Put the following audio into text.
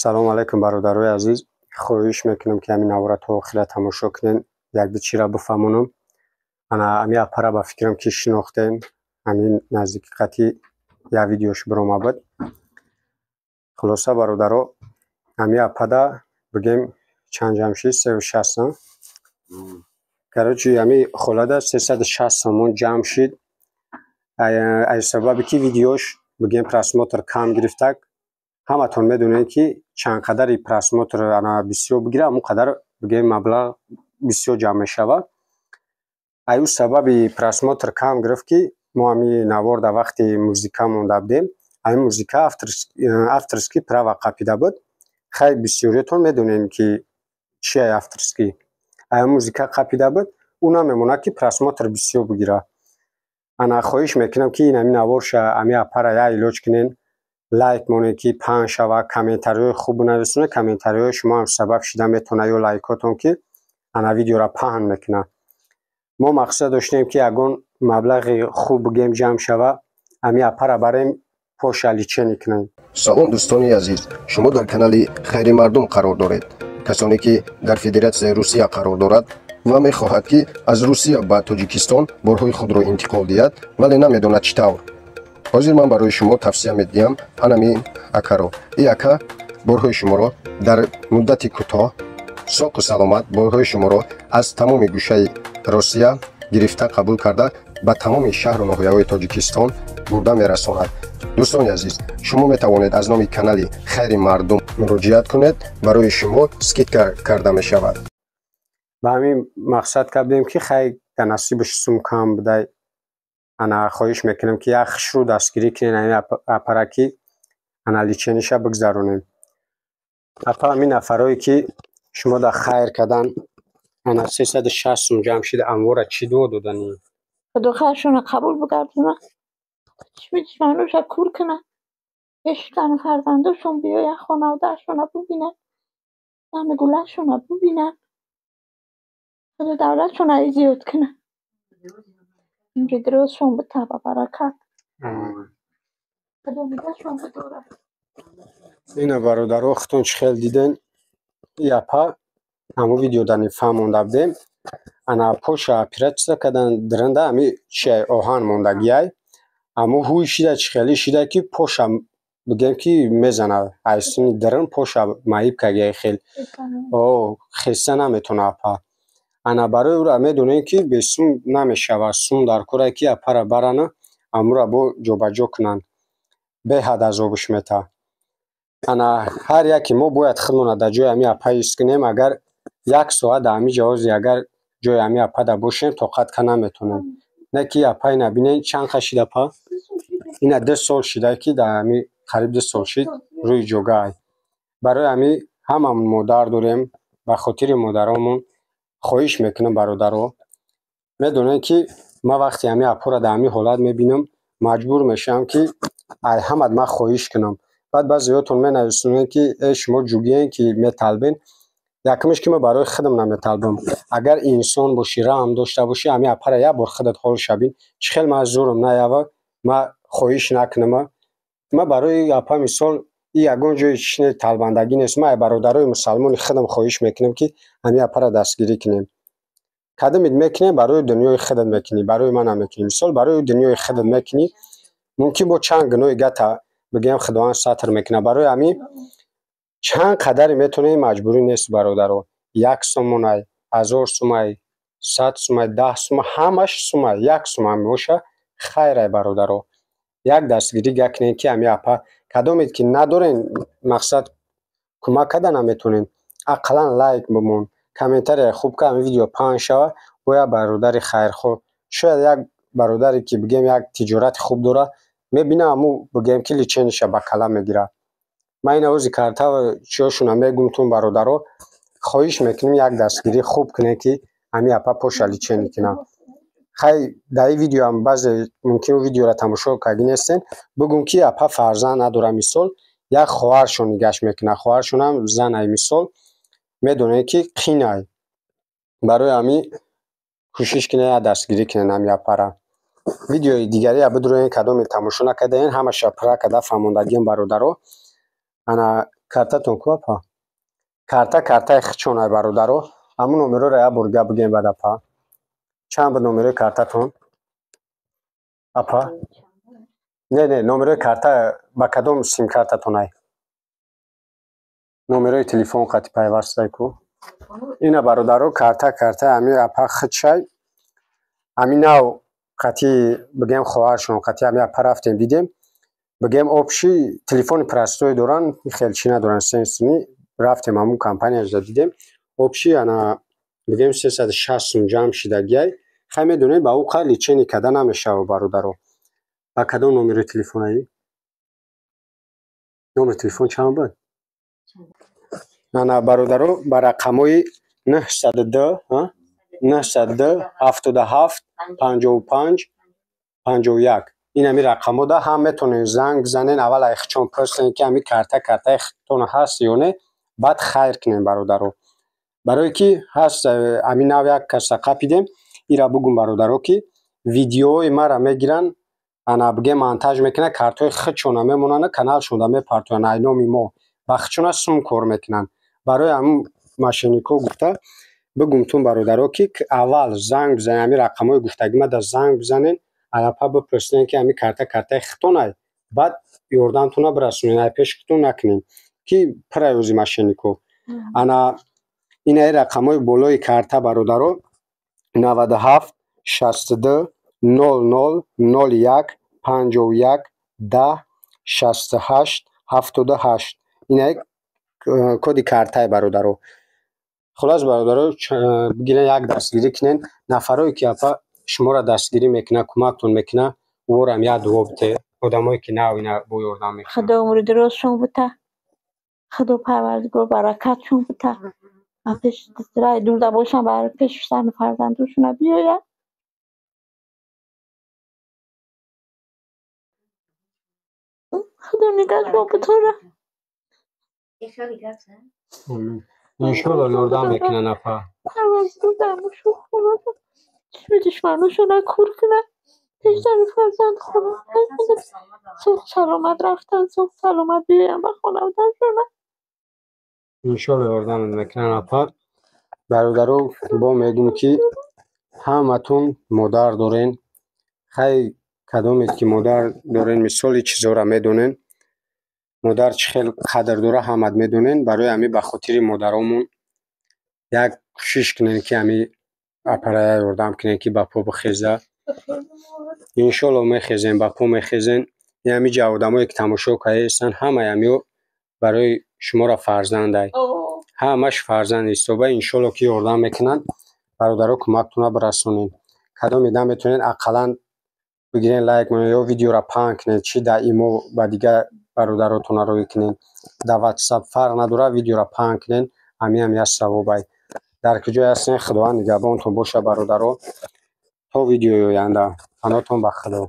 Салому алайкум, бародарои азиз. Хоҳиш мекунам, ки ҳамин навора то охира тамошо кунед, якду чиро бифаҳмонам. Ана ҳамин апара, ба фикрам, ки шинохтем. Ҳамин наздики қатъи як видеош биромад буд. Хулоса, бародаро, ҳамин апада бигем, чанд ҷамъ шид? 360. Короче, ҳамин холада 360 сомон ҷамъ шид. Аз сабабе ки видеош, бигем, просмотр кам гирифтак. Ҳаматон медонед, ки чанд қадари просмотр ана бисёр бигирад, ҳамон қадар, бигем, маблағ бисёр ҷамъ мешавад. Аю сабаби просмотр кам гирифт, ки мо ҳамин навор дар вақти музика монда будем. Ҳамин музика авторский права қапида буд. Хай, бисёриятон медонем, ки чия авторский. Ҳамин музика қапида буд, ӯ намемонад, ки просмотр бисёр бигирад. Ана хоҳиш мекунам, ки ин ҳамин наворша, ҳамин апара як илоҷ кунед, лайк монед, ки паҳн шавад, комментариҳои хуб бинависонед. Комментариҳои шумо ҳам сабаб шида метавонад ё лайкотон, ки ана видеоро паҳн мекунад. Мо мақсад доштем, ки ягон маблағи хуб, бигем, ҷамъ шава, ҳамин апара барем, поша лечение кунем. Салом, дӯстони азиз! Шумо дар канали Хайри мардум қарор доред. Касоне ки дар Федератсияи Русия қарор дорад ва мехоҳад, ки аз Русия ба Тоҷикистон борҳои худро интиқол диҳад, вале намедонад чӣ тавр, ҳозир ман барои шумо тавсия медиҳам анамин акаро. И ака борҳои шуморо дар муддати кӯтоҳ, соқу саломат, борҳои шуморо аз тамоми гӯшаи Русия гирифта, қабул карда, ба тамоми шаҳру ноҳияҳои Тоҷикистон бурда мерасонад. Дӯстони азиз, шумо метавонед аз номи канали Хайри мардум муроҷиат кунед, барои шумо скидка карда мешавад. Ба ҳамин мақсад кардем, ки хай, дар насибаш сум кам будай. Ана хоҳиш мекунам, ки як хушрӯ дастгирӣ кунед ҳамин апара, ки ана лечение ша бигзаронем. Апа, ҳамин нафарое ки шумо дар хайр кардан, ана 360 сум ҷамъ шида, амвора чӣ дуо доданӣ? Худо хайршона қабул бигардона, чишми душманоша кур кунад, пеши фарзандошон биёянд, хонаводаашона бубинанд, дами гулашона бубинанд. Худо давлатшона зиёд кунад, умри дирозшон битаҳ, ба баракат Худо нигаҳшон бидорад. Ина, бародаро, худтон чӣ хел диден, и апа ҳамон видео дар нифаҳм монда будем. Ана поша оператсия кардан, диранда ҳами чиай, оҳан мондагиай. Ҳамо ҳуй шида, чӣ хеле шида, ки поша, бигем, ки мезанад айсини дирин, поша маиб кагиай, хел о хеста наметавона апа. Ана барои ӯра медонем, ки бесум намешавад. Сум дар корае, ки апара барана, ҳамура бо ҷобаҷо кунанд. Беҳад азобаш метаҳад. Ана ҳар яке мо бояд худмона дар ҷои ҳамин апа ҳис кунем. Агар як соат дар ҳамин ҷавози, агар ҷои ҳамин апада бошем, тоқат ка наметавонем. Не ки апа, ина бинед, чанд қа шид апа? Ина 2 сол шида, ки дар ҳамин қариб 2 сол шид, рӯи ҷогаай. Барои ҳамин ҳамамон модар дорем. Ба хотири модаромон хоҳиш мекунам, бародаро. Медонед, ки ман вақте ҳамин апоро дар ҳамин ҳолат мебинам, маҷбур мешавам, ки ай ҳамат ман хоҳиш кунам. Баъд баъзеҳотон менависонед, ки э, шумо ҷугиен, ки металбен. Якумеш, ки ман барои худам наметалбам. Агар инсон бошӣ, раҳм дошта бошӣ, ҳамин апара як бор худат ҳолша бин. Чӣ хел ман зӯрам наява, ман хоҳиш накунама? Ман барои апа, мисол, и ягон ҷои чишне талбандагӣ нест. Ман бародарои мусалмони худам хоҳиш мекунам, ки ҳамин апара дастгирӣ кунем. Кадомит мекунем, барои дунёи худат мекунӣ, барои ман намекунӣ. Мисол, барои дунёи худат мекунӣ, мумкин бо чанд гуноҳи гата, бигӯям, Худованд сатр мекунад. Барои ҳамин чанд қадаре метавонем, маҷбурӣ нест, бародаро. 1 сомонай, 1000 сумай, 100 сумай, 10 сума, ҳамаш сумай, 1 сумам боша, хайрай. Бародаро, як дастгирӣ гакунем, ки ҳамин апа, кадомед ки надорен, мақсад кӯмак карда наметавонем, ақаллан лайк бимон, комментария хуб ка, ҳамин видео паҳн шава. Бо як бародари хайрхоҳ, шояд як бародаре ки, бигем, як тиҷорати хуб дорад, мебина, ҳамун, бигем, ки лечение ша ба кала мегирад. Ман ина ози карта чиёшона мегумтун. Бародаро, хоҳиш мекунем, як дастгирӣ хуб кунем, ки ҳамин апа поша лечение кунад. Хай, дар ин видеоам баъзе мумкин видеоро тамошо кардӣ нестен. Бигӯм, ки апа фарзанд надорад, мисол, як хоҳаршон нигаш мекунад, хоҳаршонам занай. Мисол, медонед, ки қинай. Барои ҳамин кӯшиш кунед, як дастгирӣ кунед ҳамин апара. Видеои дигария бидуроен, кадоме тамошо накардаен, ҳамаша пурра карда фаҳмондагиам, бародаро. Ана Картатон ку, апа? Карта картаи хичонай, бародаро. Ҳамун номероро як бор дига бигем баъд, апа. Чанд буд номерои картатон, апа? Не, номерои карта ба кадом симкартатонай? Номерои телефон қати пайвастай ку. Ина, бародаро, карта картаи ҳами апа хичай. Ҳами нав қати, бигем, хоҳаршон қати ҳами апа рафтем, дидем. Бигем, общий телефони простой доранд, хел чӣ надоранд, сенсорный. Рафтем, ҳамун компанияшда дидем. Общий ана, бигем, 360 сум ҷамъ шидагиай. Хай, медонед, ба ӯ қадр лечение карда намешава, бародаро. Ба кадом номери телефонаи? Номери телефон чанд буд? Ана, бародаро, ба рақамҳои 902, 902 77 55 51, ин ҳами рақамҳода ҳам метавонед занг бизанед. Аввал айхичон пурсен, ки ҳами карта картаи худтон ҳаст ё не, баъд хайр кунем, бародаро. Барое ки ҳаст, ҳамин нав як каса қапидем. Ира бугум, бародаро, ки видеоҳои мара мегиранд, ана, бигем, монтаж мекунанд, картҳои худшона мемонанд, каналшонда мепартоянд, ай номи мо ба худшона сум кор мекунанд. Барои ҳамун мошенникҳо гуфта бигумтун, бародаро, ки аввал занг бизанед, ҳамин рақамҳои гуфтагимада занг бизанед, алапа бипурсед, ки ҳамин карта картаи худтонай, баъд ёрдамтона бирасонед, ай пеши худтон накунед, ки пурай ози мошенникҳо. Ана инаи рақамҳои болои карта, бародаро: 97 62 00 01 51 10 68 78. Инаи коди картае, бародаро. Хулос, бародаро, бигирен, як дастгирӣ кунен. Нафарое ки, апа, шуморо дастгирӣ мекунад, кӯмактон мекунад, ӯворам як дуо бите, одамое ки нав ина бо ёрдам мекунанд. Худо умри дуростшон бута, Худо Парвардигор баракатшон бута. Пеш рай дурда бошам, бар пеши зану фарзандошона биёяд. Худо нигаҳбон бутора. Иншолло, ёрдам мекунанд, апа. Парвардигор дармошу хонада чишми душманошона кур кунад, пеш зану фарзанд хона соғ саломат рафтан, соғ саломат биёянд ба хонаводашона. Иншолло, ёрдам мекунанд, апа. Бародаро, бо мегӯм, ки ҳаматон модар дорен. Хай, кадомед ки модар дорен, мисоли чизҳоро медонен. Модар чӣ хел қадр дора, ҳамат медонен. Барои ҳамин ба хотири модаромон як кӯшиш кунем, ки ҳамин апара ёрдам кунем, ки ба по бихеза. Иншолло, мехезем, ба по мехезен. Ҳамин ҷа одамое ки тамошо кардаистанд, ҳамаи ҳамиҳо барои шуморо фарзандай, ҳамаш фарзанд ҳисоба. Иншолло, ки ёрдам мекунанд. Бародаро, кӯмактона бирасонед. Кадоме наметавонед, ақаллан бигирен, лайк монед ё видеоро паҳн кунед, чӣ дар имо ба дигар бародаротона роҳӣ кунед, дар Ватсап, фарқ надорад, видеоро паҳн кунед. Ҳамиам як савобай. Дар куҷое ҳастен, Худованд нигаҳбонтон боша, бародаро. То видеои оянда, паноҳтон ба Худо.